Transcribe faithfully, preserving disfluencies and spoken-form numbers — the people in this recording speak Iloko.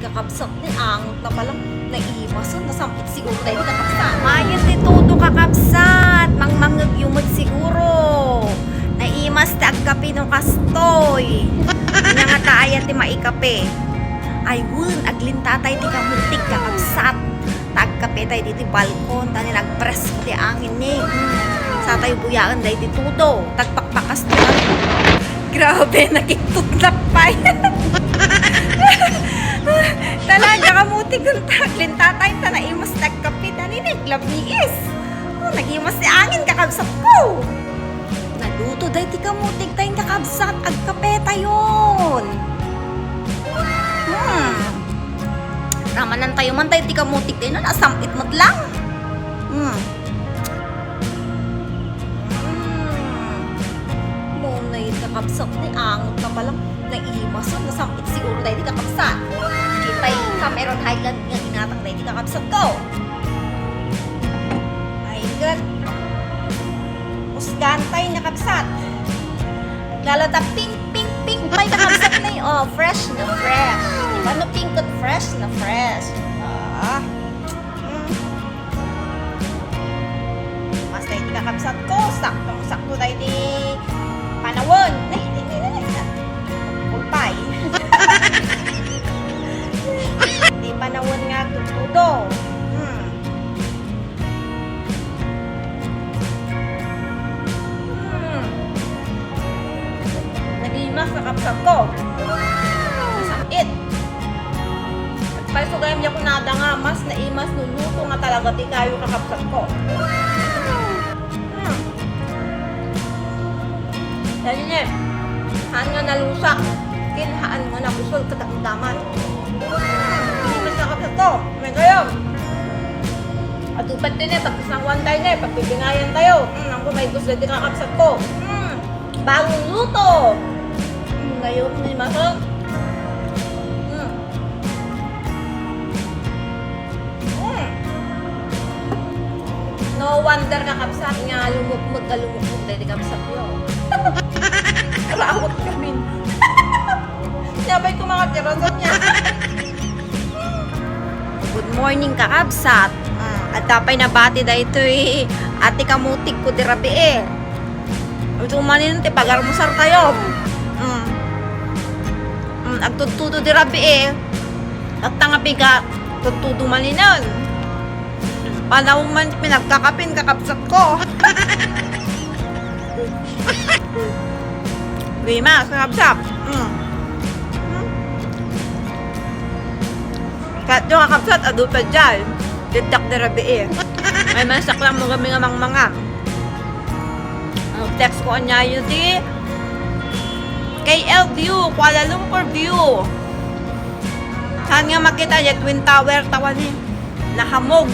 Kakabsat ni angot na pala. Naimasen, nasam-it siguro daydi kakabsat. Mayen ti Todo, kakabsat. Mangmangngegyo met siguro. Naimas ti agkape no kastoy. Ania ngata aya ti maikape? Ay, wen, aglintatay ti kamutig, kakabsat. Ta agkapetay ditoy balkon, ta nagpresko ti angin ni. Hmm. Satay buyaen daydi Todo. Tagpakpakas ti. Grabe, nakitutnak pay. Talaga, kamutig unta. Aglintatay ta naimas ti agkape, ta ni naglabiis. Oh, nagimas ti angin, kakabsatko. Naluto daydi kamutigtayo, kakabsat, agkapetayon. Hmm. Ramanantayo man daydi kamutigtayo, nasam-it met lang. Hmm. Hmm. Munay kakabsat ni angot na pala. Naimasen, nasam-it siguro daydi kakabsat. Di pay Cameron Highland nga ginatang daydi kakabsatko. Ay, ket. Usgantay, kakabsat. Lalata pink, pink, pink pay, kakabsat, na, oh, fresh na fresh. Di ba? No pink ket fresh na fresh. Ah. Mm. Mas daydi kakabsatko, saktong-sakto daydi panawen. Nay, nay, nay, nay, nay. Kulpay. Di panawen nga agtuttudo. Hmm. Hmm. Nagimas, kakabsatko. Nasam-it. Pay so gayam, diak kunada nga mas naimas no luto nga talaga ti kayo, kakabsatko. Hmm. Dali ne, haan nga nalusak, ken haan nga nabusol kadamdaman. Hmm. Naimas, kakabsatko. May gayam. Adu pay ti ne, pagkasanguantayo ne, pagbibingayantayo. Hmm, ang kumay gusto ti kakabsatko. Hmm. Bagong luto. Mm, mayroon ni Masong. Mm. Mm. No wonder, kakabsat, nga lumukmeg ka, lumukmeg daydi kabsatyo. Rawot kami. Sabay ko mga kirasan niya. Good morning, kakabsat. Ah, adda pay nabati daytoy ati kamutigko di rabii. Adu manen ti pagarmusartayo. Mm. Mm, agtudtudo di rabii. Tatta nga bigat, tudtudo maninen. Panawen man pinagkakapin, kakabsatko. Lima, kakabsat. Mm. Mm. Ket kakabsat, adu pay diay. Diddak di rabii. Ay, mansaklang mo kami nga mangmanga. Text ko aniayo ti K L view, Kuala Lumpur view. Saan nga makita diay Twin Tower, tawen ni? Nahamog.